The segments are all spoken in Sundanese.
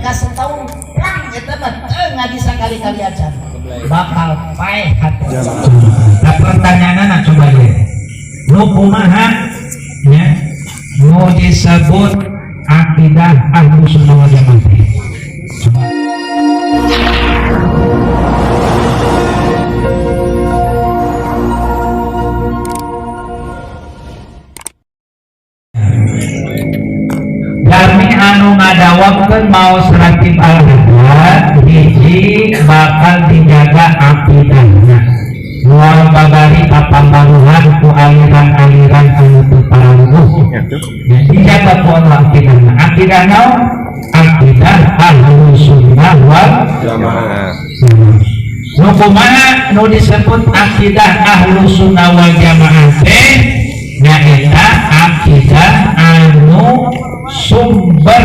ka setahun perang eta mah teu ngaji sakali-kali acan bakal paeh hati. Nah, pertanyaanna coba ye. Nu kumaha nya nu disebut akidah Ahlus Sunnah wal Jamaah teh? Coba. Jalmi anu ngadawabkeun maos Ratib Al-Haddad hiji bakal dijaga akidahna, moal babari kapambaruhan ku aliran-aliran anu teu paraluguh. Ya, dijaga ku anu akidahna. Akidah naon? Akidah Ahlus Sunnah wal Jamaah. Nu kumaha nu disebut akidah Ahlus Sunnah wal Jamaah teh nyaeta akidah anu sumber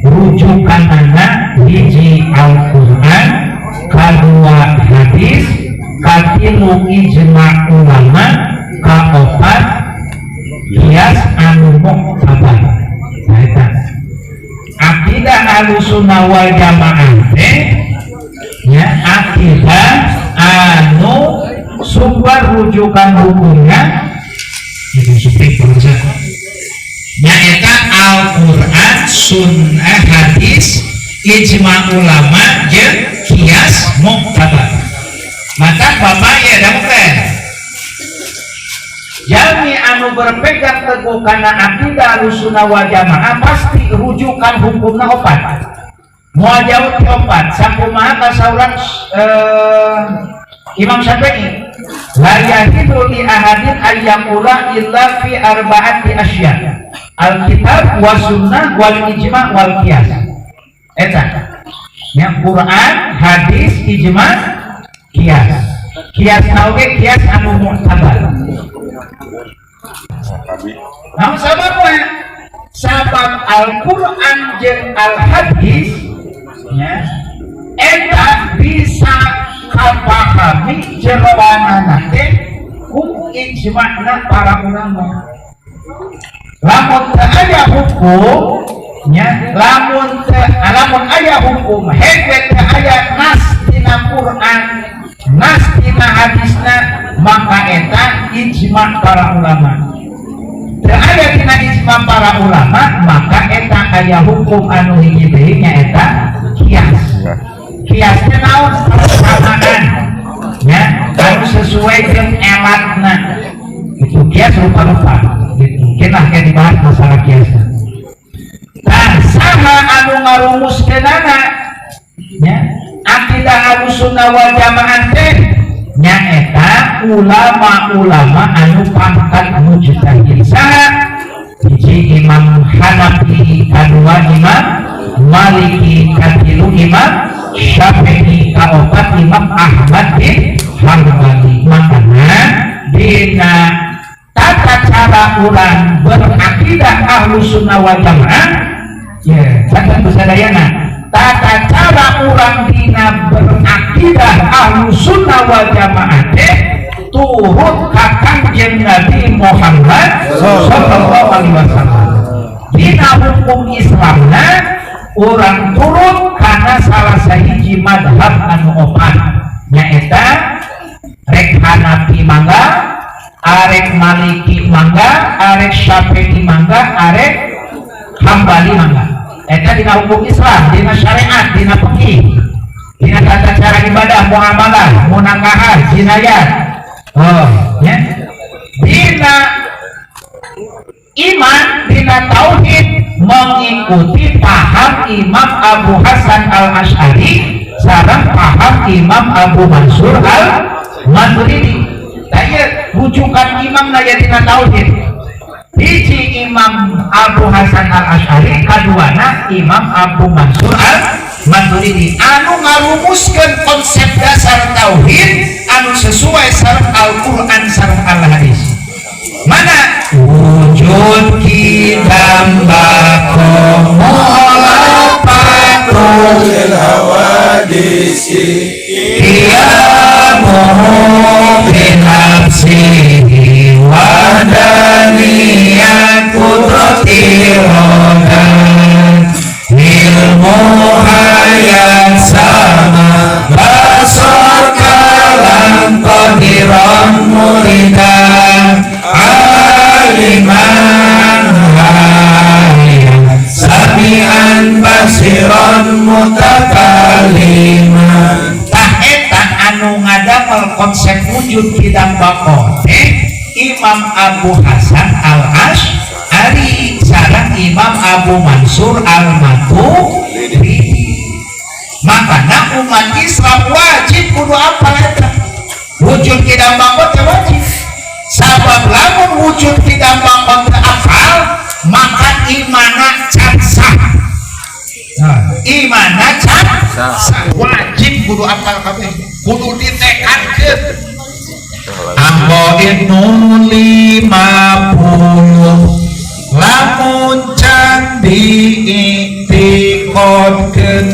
rujukanana hiji Al-Qur'an, kadua hadis, katilu ijma ulama, kaopat kias anu muktabar. Nah, eta akidah Ahlus Sunnah wal Jamaah teh ya akidah anu sumber rujukan hukumnya itu supik bangsa nyaeta Al-Qur'an, sunnah, hadis, ijma ulama jeung kias muktabar. Maka bapak ya dangukeun jalmi anu berpegang teguh kana akidah Ahlus Sunnah wal Jamaah pasti rujukan hukumna opat. Moal jauh ti opat. Sakumaha kasauran Imam Syafi'i, la yahidu li ahadin ayyaqula illa fi arba'ati asya. Alkitab was sunnah wal ijma wal qiyas. Eta. Yang Quran, hadis, ijma, qiyas. Qiyas oge qiyas anu mu'tabar. Namun sababna sabab Al-Quran jeung Al-Hadis ya, eta bisa kapahami jeroanana teh ku ijma'na para ulama. Lamun teu aya hukum nya, lamun teu lamun aya hukum hege teu aya nas dina Quran, nas dina hadisna, maka eta ijma' para ulama. Teu aya dina ijma' para ulama, maka eta aya hukum anu hiji deui nyaeta kias. Kiasnya naon? Persamaan ya, harus sesuai dengan elatna. Itu kias rupa-rupa gitu. Kita akan dibahas masalah kias. Nah, saha anu ngarumuskeunana ya, akidah Ahlus Sunnah wal Jamaah teh nyaeta ulama-ulama anu pangkat mujtahid. Saha? Hiji Imam Hanafi, kadua Imam Maliki, katilu Imam Syafi'i, kaopat Imam Ahmad bin Hanbali. Makana dina tata cara urang berakidah Ahlus Sunnah wal Jamaah ya, catat sadayana, tata cara urang dina berakidah Ahlus Sunnah wal Jamaah teh turut ka Kangjeng Nabi Muhammad sallallahu alaihi wasallam. Dina hukum Islamna urang turut karena salah sahiji madhab anu opat nyaeta rek Hanafi mangga, arek Maliki mangga, arek Syafi'i mangga, arek Hambali mangga. Eta dina hukum Islam, dina syariat, dina fikih, dina tata cara ibadah, muamalah, munakahah, jinayat. Oh, ya. Dina iman, dina tauhid mengikuti paham Imam Abu Hasan Al-Asy'ari sareng paham Imam Abu Mansur Al-Maturidi. Tanya rujukan imam na dina tauhid. Hiji Imam Abu Hasan Al-Asy'ari, kaduana Imam Abu Mansur Al-Maturidi anu ngarumuskeun konsep dasar tauhid anu sesuai sareng Al-Qur'an sareng Al-Hadis. Mana wujud kidam bako Lil hawadisi qiyamuhu bi nafsihi wa daniyat qudrati rodan ilmu Zahiran mutakaliman. Tah, eta anu ngadamel konsep wujud kidam bako teh Imam Abu Hasan Al Ash'ari sareng Imam Abu Mansur Al Maturidi. Makana umat Islam wajib kudu apal eta wujud kidam bako teh, wajib. Sabab lamun wujud kidam bako teh apal, maka imana can sah. Nah, imana can sah. Wajib kudu apal kabeh, kudu ditekadkeun. Aqoid nu 50 lamun can diiktiqodkeun,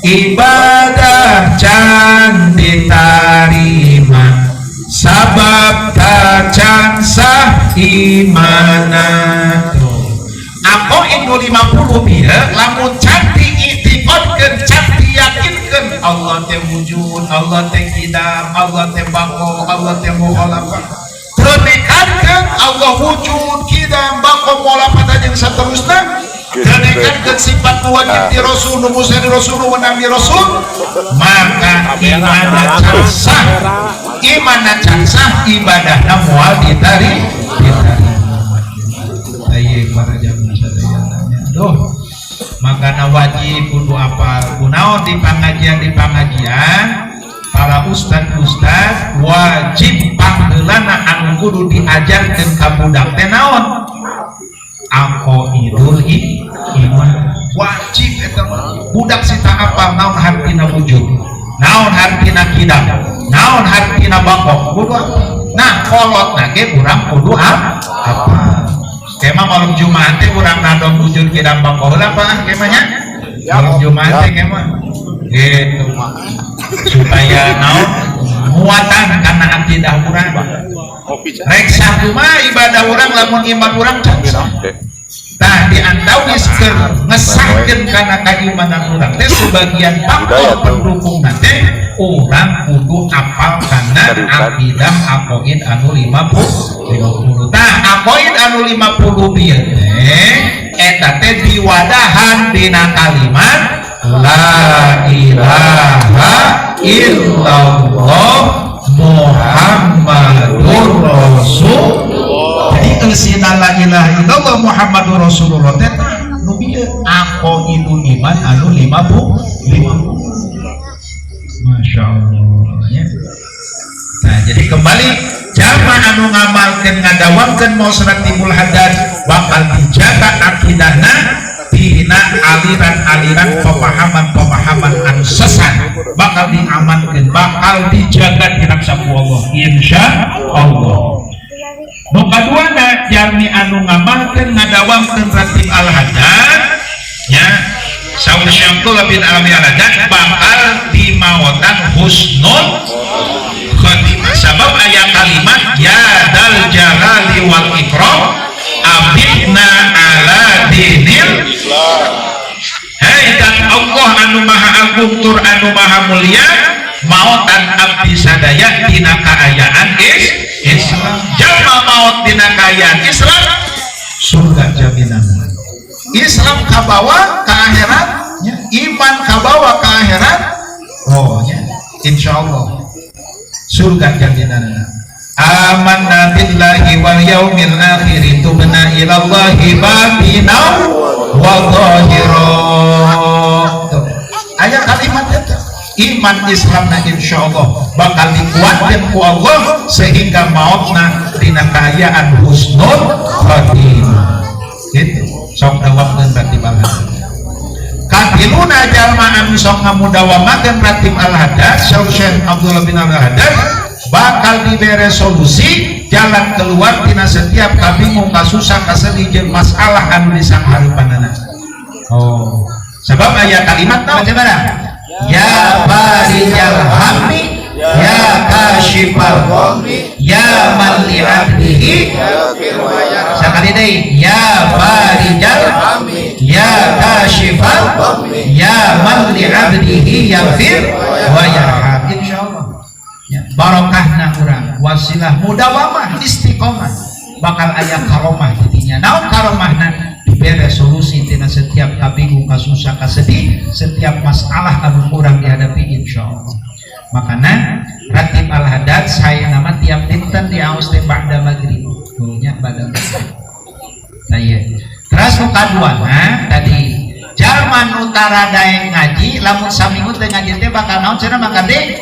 ibadah can ditarima, sabab tacan sah imana. Aqoid nu 50 bieu lamun can diiktiqodkeun, can diyakinkeun Allah teh wujud, Allah teh kidam, Allah teh bako, Allah teh mukhalafah, teu nekadkeun Allah wujud, kidam, bako, mukhalafah jeung saterusna, teu nekadkeun sifat nu wajib di Rasul, nu musa di Rasul, nu wenang di Rasul, maka imana can sah. Imana can sah, ibadahna moal ditari ditarima. Ayo, para jamaah sadayana, aduh, makana wajib kudu apal. Kunaon di pengajian para ustad-ustad wajib panggeulana anu kudu diajarkeun ka budak teh naon? Aqaidul iman. Wajib eta mah. Budak sita apal naon hartina wujud, naon hartina kidam, naon hartina bako, kudu apal. Nah, kolot ge urang kudu apa? Kema malam Jumat teh urang nadom wujud kidam bako heula, apa kemanya malam Jumat teh kema gitu, supaya naon, muatan karena akidah urang. Rek kumaha ibadah urang lamun iman urang can sah? Tah, di antawis keur ngesahkeun kana keimanan urang teh, sebagian faktor pendukung teh urang kudu apal kana akidah aqaid anu 50 50. Tah, aqaid anu 50 bieu teh eta teh diwadahan dina kalimat la ilaha illallah Muhammadur Rasul. Jadi eusina la ilaha illallah Muhammadur Rasulullah teh nu bieu aqaidul iman anu 50 50. Masya Allah ya. Nah, jadi kembali, jalma anu ngamalkeun, ngadawamkeun maos Ratibul Haddad bakal dijaga akidahna tina aliran-aliran pemahaman-pemahaman anu sesat, bakal diamankan, bakal dijaga tina ku Allah, insya Allah. Nu kaduana, jalmi anu ngamalkeun, ngadawamkeun Ratib Al Haddad ya, saur Syekh Abdullah bin Alawi Al Haddad, bakal dimaotan husnul khotimah, sabab aya kalimat ya dzal jalali wal ikram amitna ala dinil. Hei dan Allah anu maha agung tur anu maha mulia, maotan abdi sadaya dina kaayaan Islam. Jalma maot dina kaayaan Islam, surga jaminan. Islam kabawa ke akhirat ya. Iman kabawa ke akhirat, oh ya, insyaallah surga jaminan. Amanna billahi wal yaumil akhir, tubna ilallahi batina wa zahira. Tuh. Aya kalimat eta iman Islam na insyaallah bakal dikuatkan ku Allah sehingga mautna dina kaayaan husnul khotimah gitu. Sok dawamkeun ratib Al-Haddad. Katiluna, jalma anu sok ngamudawamakeun ratib Al-Haddad, Syekh Abdullah bin Al-Haddad, bakal dibere solusi jalan keluar tina setiap kabingung, kasusah, kasedih jeung masalah anu disanghareupanana. Oh, sebab aya kalimat naon coba? Ya farijal hammi, ya kasyifal ghammi, ya man li abdihi. Sekali deui, ya farijal, ya kasyifal, ya man li abdihi yaghfir wa yarham. Insyaallah ya, barokahna urang wasilah mudawamah istiqomah, bakal aya karomah didinya. Naon karomahna? Dibere solusi tina setiap kabingung, kasusah, kasedih, setiap masalah anu kurang dihadapi, insya Allah. Makanya Ratib Al Haddad saya nama tiap dinten di aos teh ba'da maghrib. Tuh nya, ba'da maghrib. Saya terus nu kaduana tadi, jalma nu tara daek ngaji, lamun saminggu teh ngaji teh bakal naon cenah? Maka deh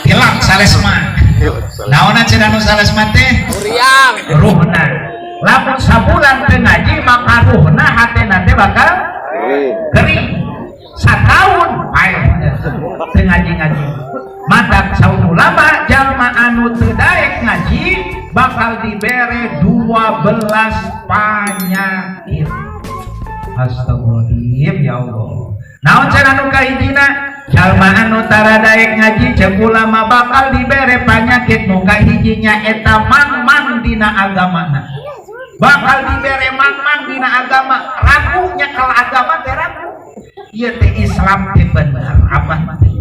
tilak salesma. Naonna cenah nu salesma teh? Ruhna. Lamun sabulan teu ngaji, maka ruhna, hatena teh bakal kering. Satahun paeh teu ngaji-ngaji. Matak saur ulama, jalma anu teu daek ngaji bakal dibere 12 penyakit. Astagfirullahaladzim, ya Allah. Naon cenah nu kahijina? Jalma anu tara daek ngaji, ceuk ulama, bakal dibere penyakit nu kahijinya eta mang-mang dina agamana. Bakal dibere mang-mang dina agama, ragu nyekel agama teh ragu. Ieu teh Islam teh bener apa teh?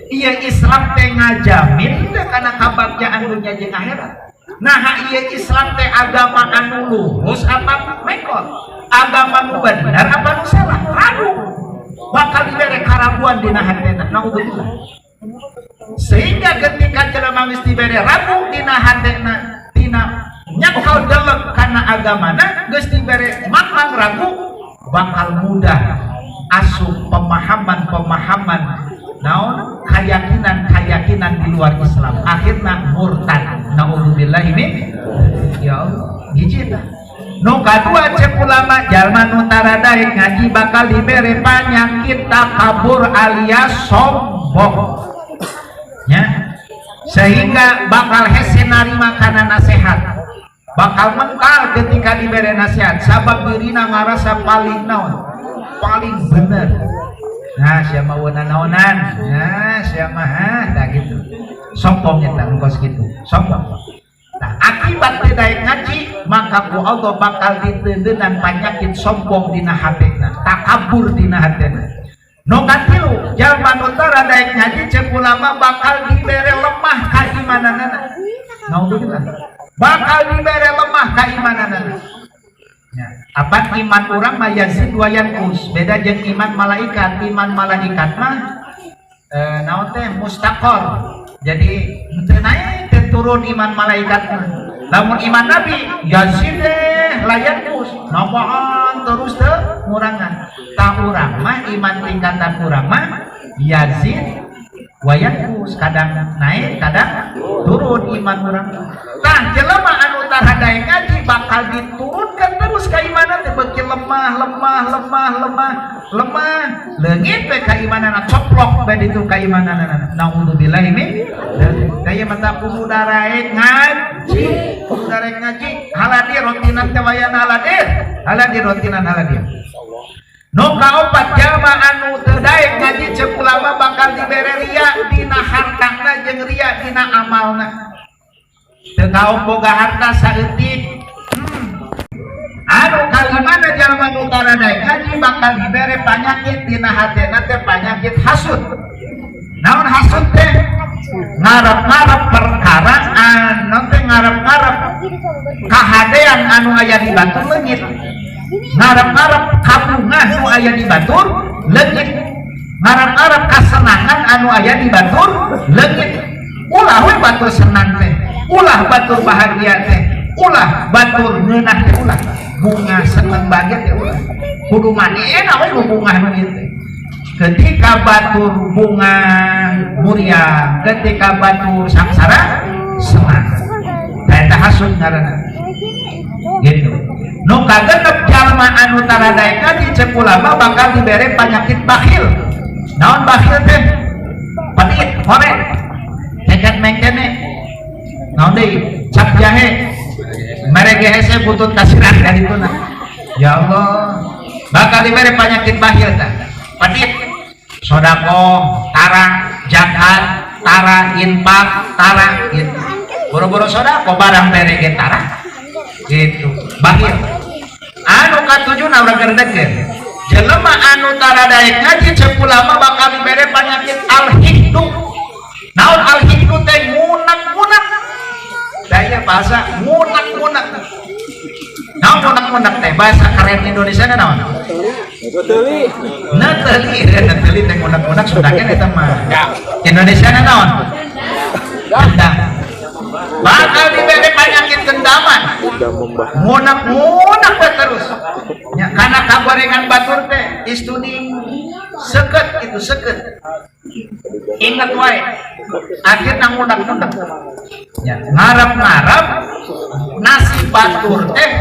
Ieu Islam teh ngajamin teh kana kabagjaan dunya jeung akhirat? Nah, ieu Islam teh agama anu lurus apa mengkol? Agama nu bener apa nu salah? Ragu. Bakal dibere karaguan dina hatena. Naudzubillah. Sehingga ketika jelema geus dibere ragu dina hatena, dina nyekel delek kana agamana, geus dibere makang ragu, bakal mudah asup pemahaman-pemahaman naon, keyakinan-keyakinan di luar Islam, akhirnya murtad. Naudzubillah min. Ya Allah, hiji tah. Nu kadua, cek ulama, jalma nu tara daek ngaji bakal dibere penyakit takabur alias sombong ya, sehingga bakal hese narima kana nasihat, bakal mental ketika dibere nasihat, sabab dirina ngarasa paling naon, paling bener. Nah, siapa wana naonan, nah siapa, ha, nah gitu, sombong eta nu kos gitu, sombong. Nah, akibat tidak ngaji, maka ku Allah bakal ditendenan penyakit sombong dina hatena, takabur dina hatena. Nu katilu, jalma nu tara daek ngaji, cek ulama, bakal dibere lemah kaimananana. Naudzubillah. Bakal dibere lemah kaimananana. Ya, apa iman urang mah yazid wa yanqus, beda jeung iman malaikat. Iman malaikat mah naon teh, mustaqor. Jadi teu naik teu turun iman malaikat mah. Lamun iman nabi yazid deh la yanqus, nambahan terus teu ngurangan. Tah, urang mah iman tingkatan urang mah yazid wa yanqus, kadang naik kadang turun iman urang. Tah, jelema anu tara daek ngaji bakal diturunkan terus keimanan teh, beuki lemah, lemah, lemah, lemah, lemah, leungit we keimanan, coplok bae ditu keimananana. Naudzubillah min. Daya mata kudu daraek ngaji, kudu daraek ngaji. Haladir rotinan teh wayana, haladir, haladir rotinan, haladir. Nu kaopat, jalma anu teu daek ngaji, ceuk ulama, bakal dibere ria dina hartana jeung ria dina amalna. Teu kaum boga harta saeutik. Anu kalimana, jalma nu tara daek ngaji bakal dibere penyakit dina hatena teh, penyakit hasud. Naon hasud teh? Ngarep-ngarep perkara anu teh, ngarep-ngarep kahadean anu aya di batur leungit, ngarep-ngarep kabungah nu aya di batur leungit, ngarep-ngarep kasenangan anu aya di batur leungit. Ulah we batur senang teh, ulah batur bahagia teh, ulah batur ngeunah teh, ulah bunga seneng bahagia teh, ulah. Kudu manehna we nu bungah nu ieu teh. Ketika batur bunga muria, ketika batur sangsara senang, eta hasud ngaranna gitu. Nu kagenep, jalma anu tara daek ngaji, cek ulama, bakal dibere penyakit bakhil. Naon bakhil teh? Pedit, horet, keket mengkene, naon deui, cap jahe, mere ge hese butut kasiran ka dituna. Ya Allah, bakal dibere penyakit bakhil tah, pedit. Sodakoh tara, zakat tara, infak tara gitu. Boro-boro sodakoh, barang bere ge tara gitu, bakhil. Anu katujuh, urang gerdegkeun, jelema anu tara daek ngaji, cek ulama, bakal dibere penyakit al-hiqdu. Naon al-hiqdu teh? Ngunek-ngunek. Daya bahasa ngunek-ngunek. Naon ngunek-ngunek teh? Bahasa keren. na naon? Neuteli, neuteli teh ngunek-ngunek Sunda keneh eta mah. Indonesia na naon? Dendam. Bakal dibere penyakit dendaman. Ngunek-ngunek we terus. Ya, karena kagorengan batur teh istuning seket itu seket. Ingat wae. Akhirna ngunek-ngunek. Ya, ngarep-ngarep nasi batur teh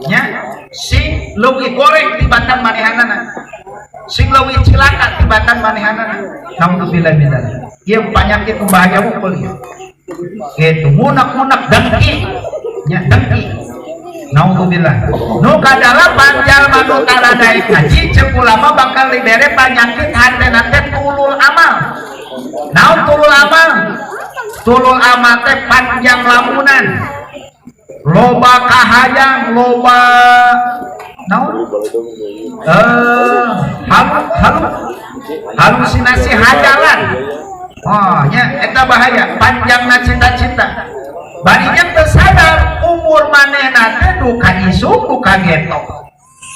nya sing leuwih goreng tibatan manehanana, sing leuwih cilaka tibatan manehanana. Naudzubillah min dzalik. Ieu penyakit bahaya wungkul ieu. Gitu, ngunek-ngunek, dengki nya, dengki. Naudzubillah. Nu kadalapan, jalma nu tara daek ngaji, ceuk ulama bakal dibere penyakit hatena teh tulul amal. Naon tulul amal? Tulul amal teh panjang lamunan, loba kahayang, loba naon, halu halu halusinasi, hayalan. Oh nya, eta bahaya, panjangna cita-cita. Barinya teu sadar umur manehna teh duka isuk duka getok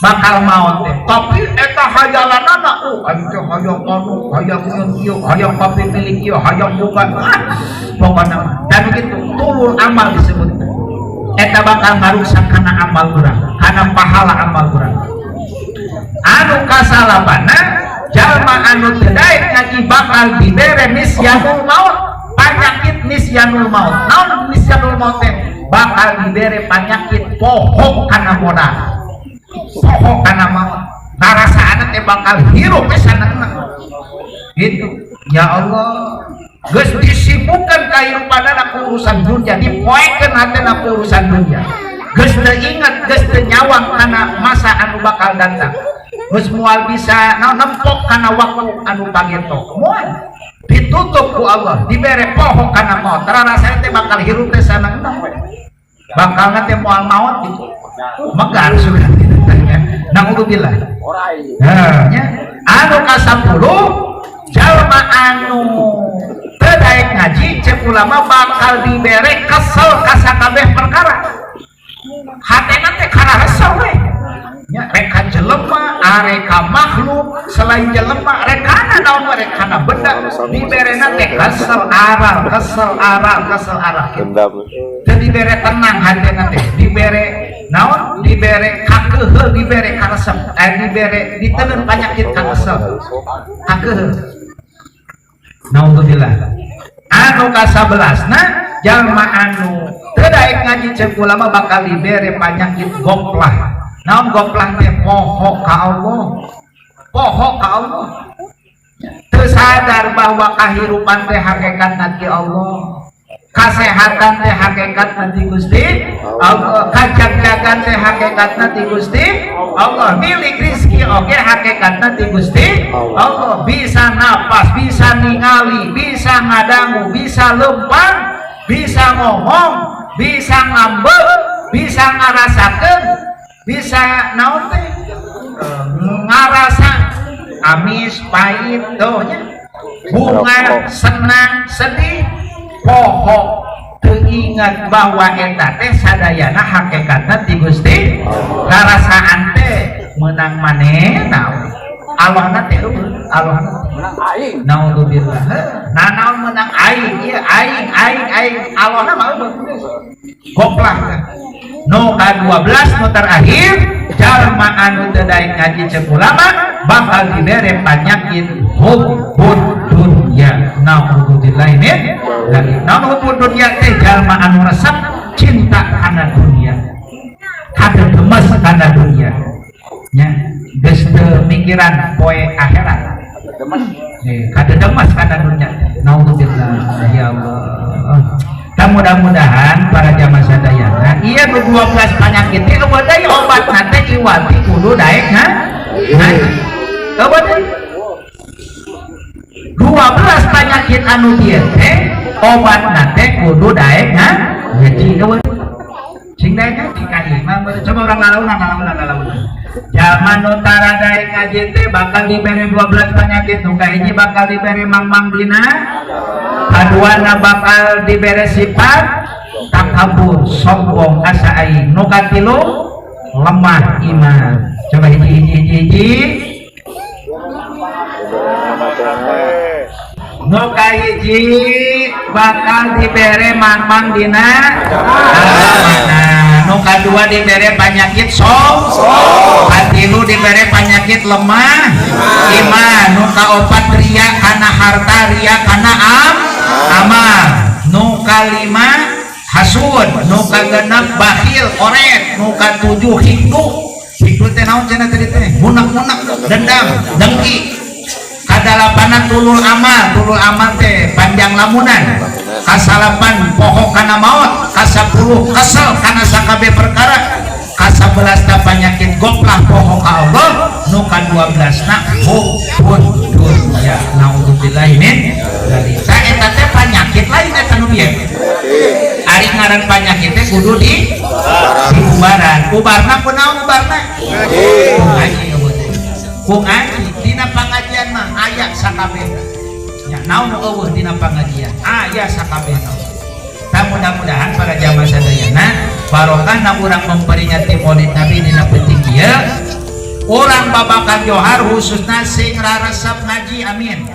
bakal maot teh, tapi eta hayalanana, aing teh hayang anu, hayang ieu, hayang papi milik ieu, hayang boga, ah, pokona mah. Dan begitu tulul amal disebut. Eta bakal ngarusak kana amal urang, kana pahala amal urang. Anu kasalapana, jalma anu teu daek ngaji bakal dibere nisyanul maut, penyakit nisyanul maut. Naon nisyanul maut teh? Bakal dibere penyakit poho kana modal, poho kana maut. Ngarasaan teh bakal hirup we saneng gitu. Ya Allah, geus disibukkan kehidupan ku urusan dunia, dipoekeun hatena ku urusan dunia, geus teu inget, geus teu nyawang kana masa anu bakal datang, geus moal bisa naon nempok kana waktu anu pageto. Moal ditutup ku Allah, dibere poho kana maut. Rarasana teh bakal hirup teh saneng we, bakal teh moal maut gitu, megar sudah. Naudzubillah. Nah, nya. Anu ka-10, jalma anu teu daek ngaji, cek ulama bakal dibere kesel ka sakabeh perkara. Hatena teh karasel we nya, rek ka jelema, arek ka makhluk selain jelema, rek kana naon we, rek kana benda, diberena teh kesel aral, kesel aral, kesel aral gitu. Dendam. Teu dibere tenang hatena teh, dibere naon, dibere kakeuheul, dibere karesep, dibere diteun penyakit kakesel, kakeuheul. Naudzubillah. Anu ka-11na, jalma anu teu daek ngaji, ceuk ulama bakal dibere penyakit goplah. Naon goplah teh? Poho ka Allah, poho ka Allah, teu sadar bahwa kahirupan teh hakikatna ti Allah, kasehatan teh hakikatna ti Gusti Allah, kajagjagan teh hakikatna ti Gusti Allah, milik rizki oge hakikatna ti Gusti Allah. Bisa napas, bisa ningali, bisa ngadangu, bisa lempang, bisa ngomong, bisa ngambek, bisa ngarasakeun, bisa naon teh, ngarasa amis pahit tuh nya, bunga, senang, sedih. Poho, teu ingat bahwa eta teh sadayana hakikatna ti Gusti. Karasaan teh menang manehna, Allahna teh euweuh, Allahna. Menang aing. Naudzubillah. Nah, naon menang aing ieu, aing aing aing, Allahna mah euweuh. Goplah. Nu ka-12, nu terakhir, jalma anu teu daek ngaji, ceuk ulama bakal dibere penyakit hubbud dunya. Naudzubillah min dzalik. Naon hubbud dunya teh? Jalma anu resep cinta kana dunia, kadedemes kana dunia nya, geus teu mikiran poe akhirat. Demes. Kadedemes kana dunia. Naudzubillah. Ya Allah. Dan mudah-mudahan para jamaah sadayana, iya, nu 12 penyakit teh euweuh deui obatna teh iwati kudu daek ngaji. Euweuh deui. 12 penyakit anu dieu teh obatna teh kudu daek ngaji. Euweuh. Sing daek ngaji ka imam, coba urang lalaunan, lalaunan, lalaunan. Jalma nu tara daek ngaji teh bakal dibere 12 penyakit. Nu kahiji bakal dibere mangmang dina, kaduana bakal dibere sifat takabur, sombong, asa aing, nu katilu lemah iman. Coba hiji, hiji, hiji, hiji. Nu kahiji bakal dibere mangmang dina agamana. Nu kadua dibere panyakit som, katilu dibere panyakit lemah iman, nu kaopat ria kana harta, ria kana amal, nu kalima hasud, nu kagenep bakhil koret, nu katujuh hikdu. Hikdu teh naon cenah tadi teh? Bunak-bunak, dendam, dengki. Kadalapana tulul amal, tulul amal teh panjang lamunan. Kasalapan poho kana maot, kasapuluh kesel kana sakabeh perkara, kasabelas ta panyakit goplah poho ka Allah, nu ka-12 na hubbud dunya. Naudzubillahi min dzalik. Sa eta teh panyakit lain eta nu bieu. Ari ngaran panyakit teh kudu di diubaran. Ubarna kunaon ubarna? Ngaji eueuh teh. Ku ngaji dina pangajian mah aya sakabehna. Ya, naon nu eueuh dina pangajian? Aya sakabehna. Tah mudah-mudahan para jamaah sadayana barokahna urang memperingati Maulid Nabi dina peuting ieu, urang babakan johar khususna sing raresep ngaji, amin.